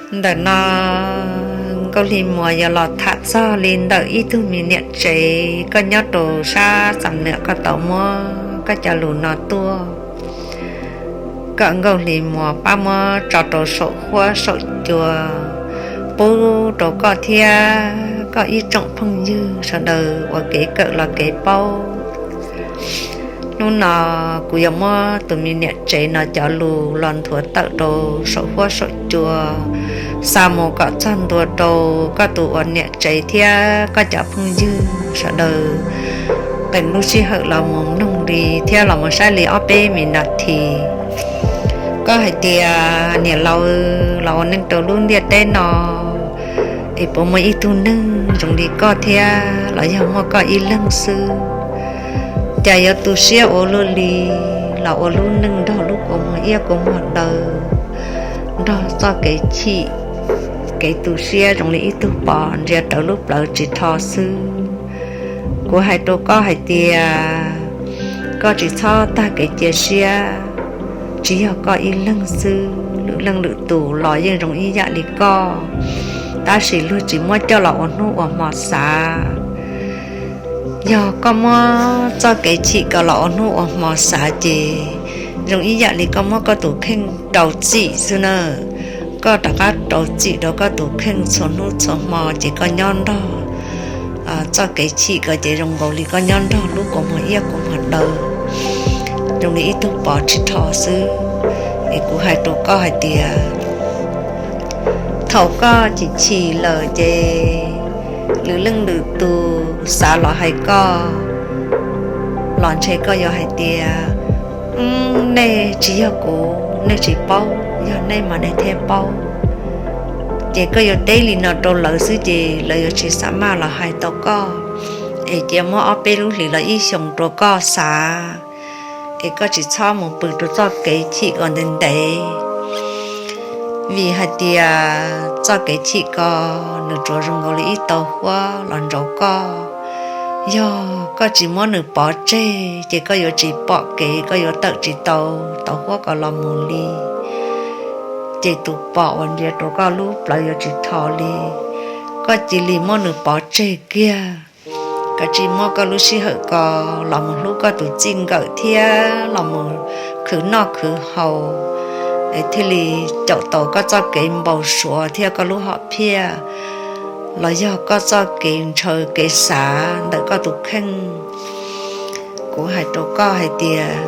Ntawm no Nkauj Hli Muas yuav los tham txog li ntawm ib tug me niam tsev koj nyob rau sab Xam Nuam koj tau muab koj cov lus no tuaj kom Nkauj Hli Muas pab muab tso rau saum huab saum cua pub rau koj thiab koj ib tsoom phooj ywg sawv daws ua kev kawm los kev paub. Hnub no kuv yuav muab tus me niam tsev no cov lus los nthuav tawm rau saum huab saum cua xa mus kom txog ntua rau koj tus ua niam tsev thiab koj cov phooj ywg sawv daws qee lub sij hawm los mus mloog li thiab los mus saib li ob peb me nas this. Koj hais tias niam laus los ua neej rau lub ntiaj teb no es puas muaj ib tug neeg zoo li koj thiab los yog muaj koj ib leeg xwb, cas yuav tu siab ua luaj li los ua lub neej nrog lub kua muag iab kua muag daw, nrog txoj kev chim kev tu siab zoo li ib tug pos ntsia rawv lub plawv tsis rho xwb. Kuv hais rau koj hais tias koj tsis txhob tag kev cia siab, tsis yog koj ib leeg xwb, lwm leej lwm tus los yeej zoo ib yam li koj, tab sis luag tsis muab coj los ua hnub ua hmo xav. Yog koj muab txoj kev chim ko los ua hnub ua hmo xav ces zoo ib yam li koj muab koj tus kheej rau txim xwb na. Koj rov qab rau txim rau koj tus kheej txhua hnub txhua hmo ces koj nyob nrog txoj kev chim ko ces zoo nkaus li koj nyob nrog lub kua muag iab kua muag daw, zoo li ib tug pos tsis rho xwb. Es kuv hais rau koj hais tias thaum koj chim chim lawm ces lwm leej lwm tus xav los hais koj los ntshe koj yuav hais tias nej tsis yog kuv, nej tsis paub, yog nej mas nej thiaj paub. Ces koj yuav teb li no rau lawv xwb ces lawv yuav tsis xav maj los hais tau koj. Es cia muab ob peb lub hlis los ib xyoos rau koj xav, es koj tsis txhob mus pw rau txoj kev chim ko ntev ntev, vim hais tias txoj kev chim ko nws tsuas zoo nkaus li ib tau huab los ntsauv koj. Yog koj tsis muab nws pov tseg ces koj yuav tsis pom kev, koj yuav tawm tsis tau tau huab ko los mus li. Ces tus pom uas ntsia rau koj lub plawv yuav tsis rho li. Koj cia li muab nws pov tseg kiag, koj cia li muab koj lub sij hawm ko los mus hlub koj tus txij nkawm thiab los mus khwv noj khwv haus, es thiaj li caum tau koj txoj kev npau suav thiab koj lub hom phiaj los yog koj txoj kev ntshaw kev xav ntawm koj tus kheej. Kuv hais rau koj hais tias